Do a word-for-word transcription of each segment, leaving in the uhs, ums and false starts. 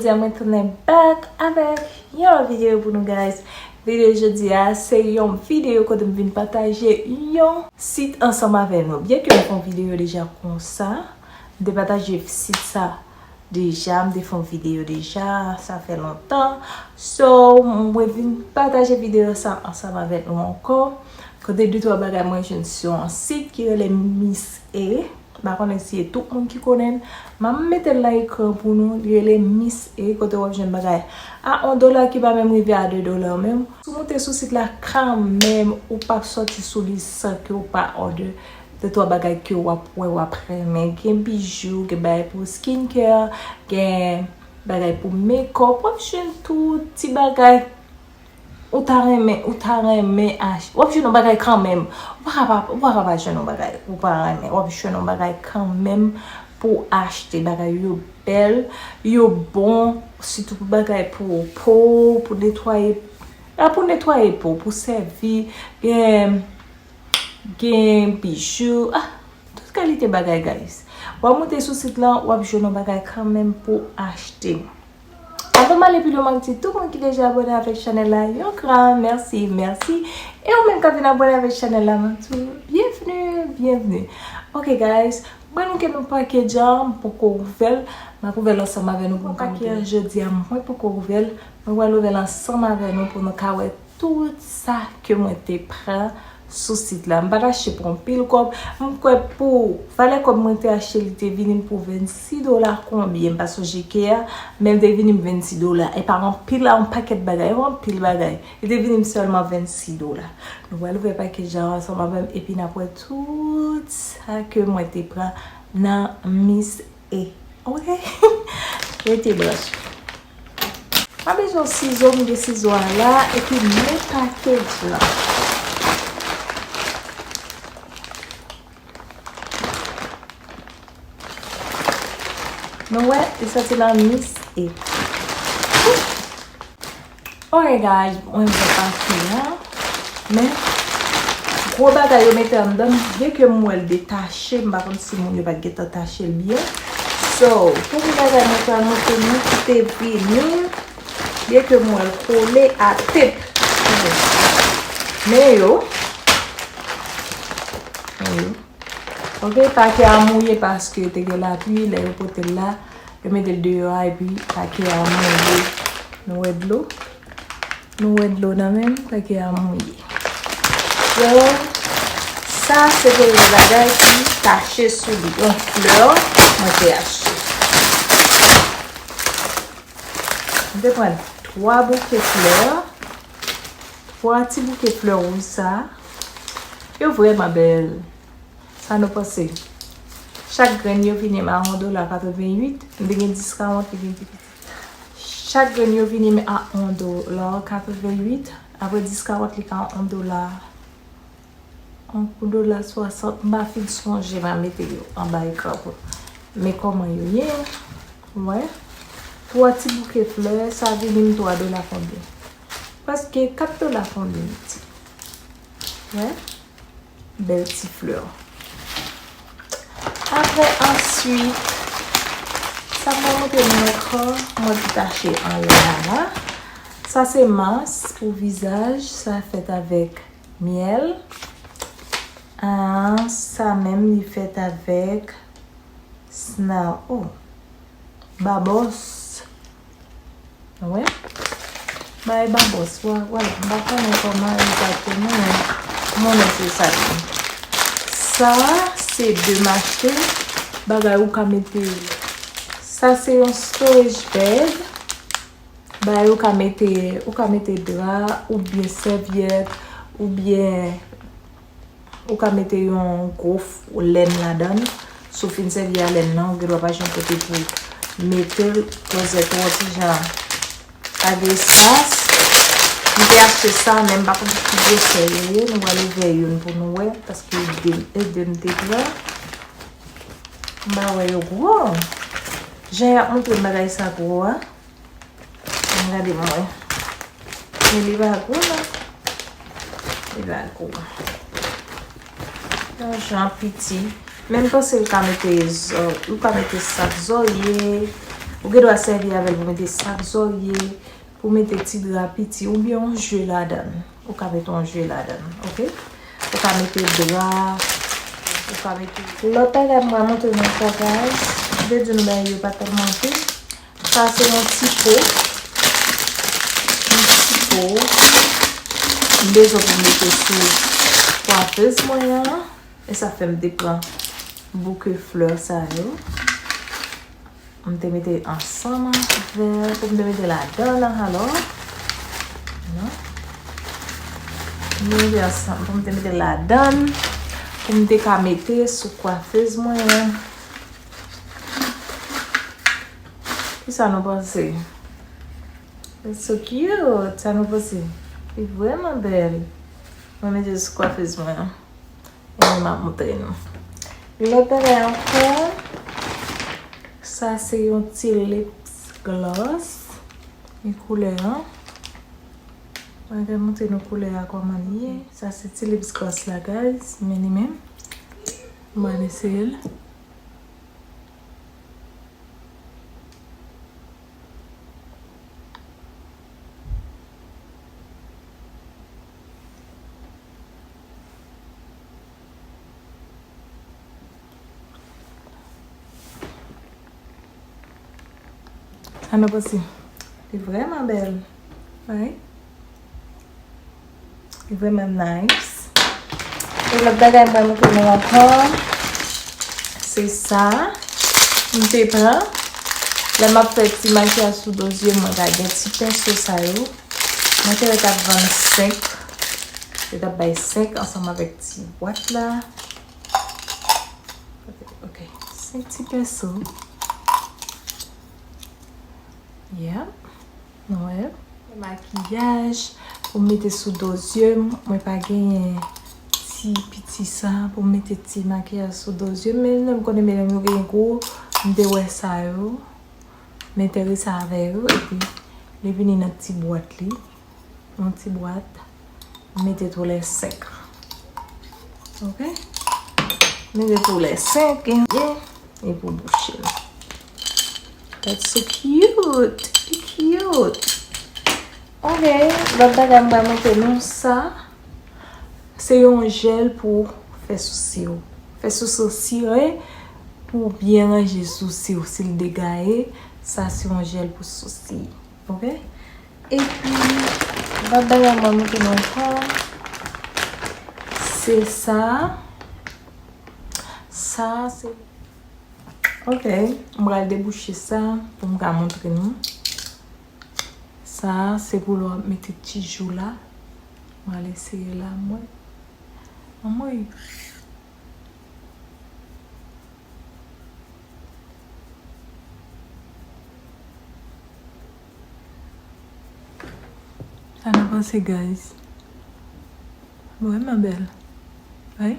Jodi a mwen tounen back avèk yon lòt videyo pou nou, guys. Videyo jodi a se yon videyo kote m vin pataje yon sit ansanm avè nou. Byenke m fè yon videyo deja konsa, m te pataje sit sa deja, m te fè yon videyo deja, sa fè lontan. So, mwen vin pataje videyo sa ansanm avèk nou ankò. Kote de twa bagay mwen jwenn sou yon sit ki rele Miss A. M pa konnen si e tout moun ki konnen l. M ap mete l nan ekran pou nou. Li rele Miss A, kote w ap jwenn bagay a yon dola ki pa menm rive a de dola menm. Si w moute sou sit la kanmenm, ou p ap sòti sou li san ke w pa order de twa bagay ke w ap wè, w ap renmen. Gen bijou, gen bagay pou skincare, gen bagay pou makeup. W ap jwenn tout ti bagay ou ta renmen, ou ta renmen achte. W ap jwenn yon bagay kanmenm. Ou pa ka pa, ou pa ka pa jwenn yon bagay ou pa renmen. W ap jwenn yon bagay kanmenm pou w achte. Bagay yo bèl, yo bon, sitou pou bagay pou po, pou netwaye, a, pou netwaye po, pou sèvi, gen, gen bijou, ah, tout kalite bagay, guys. W ap moute sou sit lan, w ap jwenn yon bagay kanmenm pou achte. Avan m ale pi lwen, m ap di tout moun ki deja abòne avèk chanèl la, yon gran mèsi, mèsi. E ou menm k ap vin abòne avèk chanèl la, m ap di w byenvni, byenvni. Ok, guys, mwen nou ke nou package an, m poko ouvè l, m ap ouvè l ansanm avè nou pou m ka montre nou. Jodi a, mwen poko ouvè l, mwen pral ouvè l ansanm avè nou pou nou ka wè tout sa ke mwen te pran sou sit la. M pa t achte pou anpil kòb. M kwè pou valè kòb mwen te achte, li te vini m pou vennsis dola konbyen, m pa sonje kè a, men l te vini m vennsis dola. E pa anpil la, yon pakèt bagay, yon anpil bagay. Li te vini m sèlman vennsis dola. Nou pral ouvè package la ansanm avè m, epi n ap wè tout sa ke mwen te pran nan Miss A. Ok? Rete branche. Pa bezwen sizo, m gen sizo a la, epi men package lan. Nou wè, li soti nan Miss A. Ok, guys, mwen fè pati an. Men, gwo bagay yo mete anndan, byenke m wè l detache, m pa konn si moun yo pa t gentan tache l byen. So, premye bagay mwen pral montre nou ki te vini, byenke m wè l kole a tep. Men yo, men yo. Ok, pake a mouye paske te gen lapli, lè yo pote l la, yo mete l deyò a, epi pake a mouye. Nou wè dlo? Nou wè dlo nan men m, pake a mouye. So, sa se premye bagay ki tache sou li. Yon flè, mwen te achte. Mwen te pran twa bouke flè. Twa ti bouke flè wouj sa. Yo vrèman bèl. Sa nou panse? Chak grenn yo vini m a yon dola katrevenn uit. M te gen diskawont, li vin pi piti. Chak grenn yo vini m a yon dola katrevenn uit. Apre diskawont, li ka yon dola. Yon dola swasant. M pa fin sonje, m a mete yo anba ekran pou men kòman yo ye. Wè. Twa ti bouke flè, sa vini m twa dola konbyen? Prèske kat dola konbyen, ti. Wè. Bèl ti flè. Apre, answit, sa mwen montre nou ankò, mwen ki tache anlè a la. Sa se mas pou vizaj, sa fèt avèk myèl. Ah, sa menm, li fèt avèk Sna, oh. Babòs. Wè. Bay babòs. Wè, wè. M pa konnen kòman egzakteman, men m konnen se sa l ye. Sa, se de mache. Bagay ou ka mete. Sa, se yon storage bag. Bagay ou ka mete, ou ka mete dra, oubyen sèvyèt, oubyen ou ka mete yon gwo f-, lèn ladan l. Si w fin sèvi a lèn nan, ou gendwa pa jwenn kote pou mete l. Klozèt ou an ti jan pa gen espas. M te achte sa, men m pa konn ki gwosè yo ye. Nou pral ouvè youn pou nou wè, paske e de, e de m te pran. M pa wè yo gwo. Jan y ap montre m bagay sa gwo a. Ann gade mwen. Men li pa gwo non. Li pa gwo. Yon jan piti. Men m panse l ka mete zò-, ou ka mete sak zòrye. Ou gen dwa sèvi avè l pou mete sak zòrye, pou mete ti dra piti oubyen yon je ladan l. Ou ka mete yon je ladan l, oke? Ou ka mete dra, ou ka mete... Lòt bagay m pral montre nou ankò, guys. M te di nou bagay yo pa tèlman anpil. Sa se yon ti po. Yon ti po. M bezwen pou m mete sou kwafez mwen an. E sa fè m te pran bouke flè sa yo. M te mete ansanm avè, pou m te mete ladan l alò. Non. M te mete ansanm, pou m te mete ladan l, pou m te ka mete sou kwafez mwen an. Kisa nou panse? It's so cute. Sa nou panse? Li vrèman bèl. Mwen mete l sou kwafez mwen an. E m ap montre nou. Lòt bagay ankò, sa se yon ti lips gloss. E koulè an. Mwen te montre nou koulè a kòman li ye. Sa se ti lips gloss la, guys. Men li menm. Mwen eseye l. Sa nou panse? Li vrèman bèl. Wi. Li vrèman nice. E lòt bagay mwen montre nou ankò, se sa. M te pran. Lè m ap fè ti makiyaj sou do zye, mwen ka gen ti penso sa yo. Mwen te wè t ap vann senk. Yo t ap bay senk ansanm avèk ti bwat la. Ok, senk ti penso. Yep. Nou wè. Makiyaj pou m mete sou do zye m. Mwen pa genyen ti piti sa pou m mete ti makiyaj sou do zye m. Men lè m konnen medam yo genyen gwo, m te wè sa yo. M enterese avè yo. Epi, li vini nan ti bwat li. Yon ti bwat. Mete tou lè senk. Ok? Mete tou lè senk, e, e pou bouche l. That's so cute. Cute. Ok, lòt bagay m pral montre nou sa. Se yon jèl pou fè sousi w. Fè sousi w sire pou byen ranje sousi w. Si l degaye, sa se yon jèl pou sousi. Ok? Epi, lòt bagay mwen montre nou ankò, se sa. Sa, se, ok, m pral debouche sa pou m ka montre nou. Sa, se pou lè w ap mete ti jou la. M pral eseye la, mwen. Anmwey. Sa nou panse, guys? Vrèman bèl. Wi.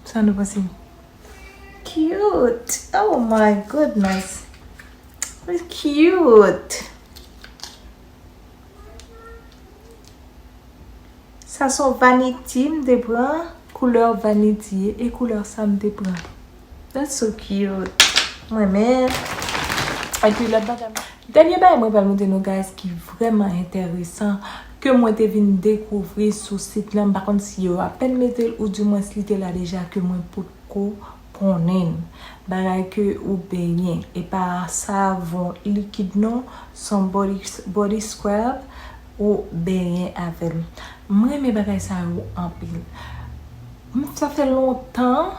Sa nou panse? Cute. Oh my goodness. It's cute. Sa se yon vanity m te pran. Koulè vanity e koulè sa m te pran. That's so cute. Mwen menm. Epi lòt bagay. Dènye bagay mwen pral montre nou, guys, ki vrèman enteresan, ke mwen te vin dekouvri sou sit lan. M pa konn si yo apèn mete l, oudimwens li te la deja, ke mwen potko konnen l. Bagay ke ou benyen. E pa savon likid non, se yon body, body scrub ou benyen avè l. Mwen renmen bagay sa yo anpil. M, sa fè lontan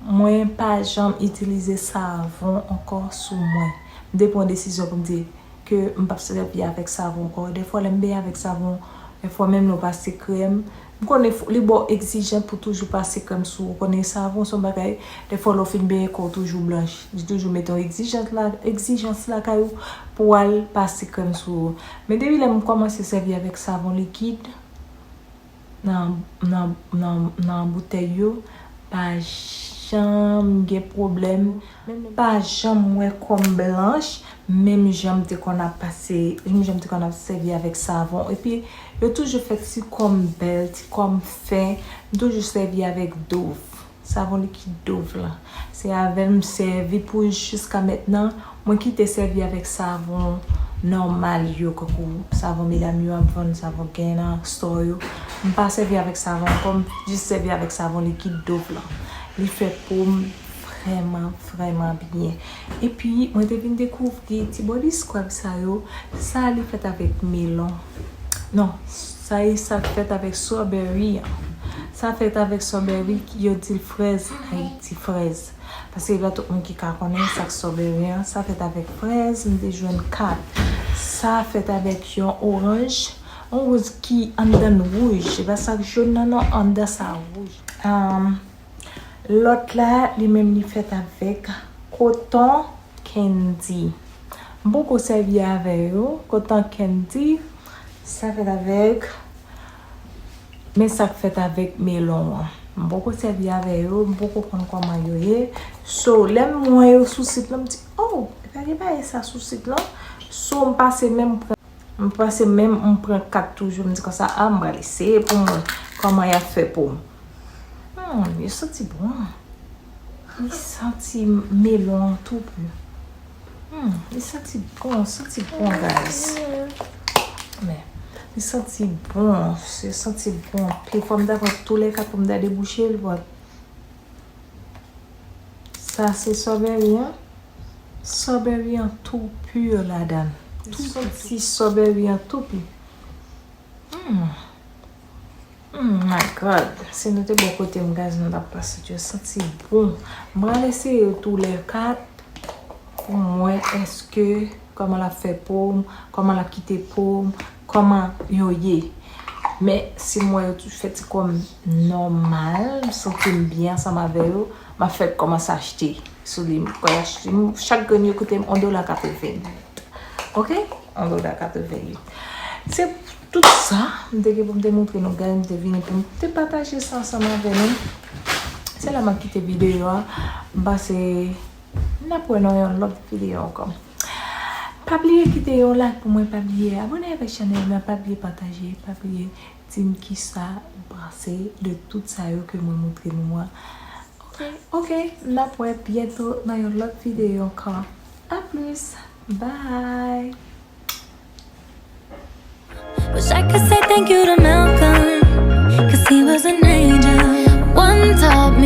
mwen pa janm itilize savon ankò sou mwen. M te pran desizyon pou m di ke m p ap sèvi avèk savon ankò. Dèfwa, lè m benyen avèk savon, dèfwa, menm lè w pase krèm, m konnen fò, li ba w egzijan pou toujou pase krèm sou ou. Ou konnen savon se yon bagay, dèfwa, lè w fin benyen kò w toujou blanch. Li toujou mete yon egzijans la, egzijans lakay ou pou w al pase krèm sou ou. Men depi lè m kòmanse sèvi avèk savon likid, nan, nan, nan, nan boutèy yo, pa janm gen pwoblèm. Pa janm wè kò m blanch, menm jan m te konn ap pase, menm jan m te konn ap sèvi avèk savon. Epi, yo toujou fè ti kò m bèl, ti kò m fen. M toujou sèvi avèk Dove. Savon likid Dove la. Se avè l m sèvi pou jiska mentnan. Mwen kite sèvi avèk savon nòmal yo, kankou savon medam yo ap vann, savon gen nan store yo. M pa sèvi avèk savon ankò, m jis sèvi avèk savon likid Dove la. Li fè po m vrèman, vrèman byen. Epi, mwen te vin dekouvri ti body scrub sa yo. Sa li fèt avèk melon. Non, sa e sa k fèt avèk strawberry an. Sa fèt avèk strawberry, yo di l frèz Ayiti, frèz. Paske pa tout moun ki ka konnen sa k strawberry an. Sa fèt avèk frèz, m te jwenn kat. Sa fèt avèk yon oranj, yon wouz ki anndan l wouj. Se pa sa k jòn nan, non, anndan sa wouj. Ahn, lòt la, li menm li fèt avèk koton candy. M poko sèvi avè yo, koton candy, sa fèt avèk, men sa k fèt avèk melon an. M poko sèvi avè yo, m poko konn kòman yo ye. So, lè m wè yo sou sit lan, m di, oh, e pa gen bagay sa sou sit lan. So, m pase menm pran, m pase menm, m pran kat toujou, m di konsa, a, m pral eseye pou m wè kòman y ap fè pou m. Hmm, li santi bon. Li santi melon an tou pur. Hmm, li santi bon, santi bon, guys. Men, li santi bon, se santi bon. Pi fò m ta pran tou lè kat pou m ta debouche l, but sa se strawberry an. Strawberry an tou pur ladan l. Tou ti strawberry an tou pur. Hmm. Hmm, my God. Si nou te bò kote m, guys, nou t ap pase yo santi bon. M pral eseye yo tou lè kat pou m wè èske kòman l ap fè po m, kòman l ap kite po m, kòman yo ye. Men si m wè yo tou fè ti kò m nòmal, m santi m byen ansanm avè yo, m ap fè kòmanse achte sou li. M kwè achte, m, chak grenn yo koute m yon dola katreven. Ok? Yon dola katreven. Se tout sa m te gen pou m te montre nou, guys, m te vini pou m te pataje sa ansanm avè nou. Se la m ap kite videyo a. M pase, n ap wè nan yon lòt videyo ankò. Pa bliye kite yon like pou mwen, pa bliye abone avèk chanèl la, pa bliye pataje, pa bliye di m kisa ou panse de tout sa yo ke mwen montre nou an. Ok, ok, n ap wè byento nan yon lòt videyo ankò. A plis, bye! Wish I could say thank you to Malcolm, 'cause he was an angel. One taught me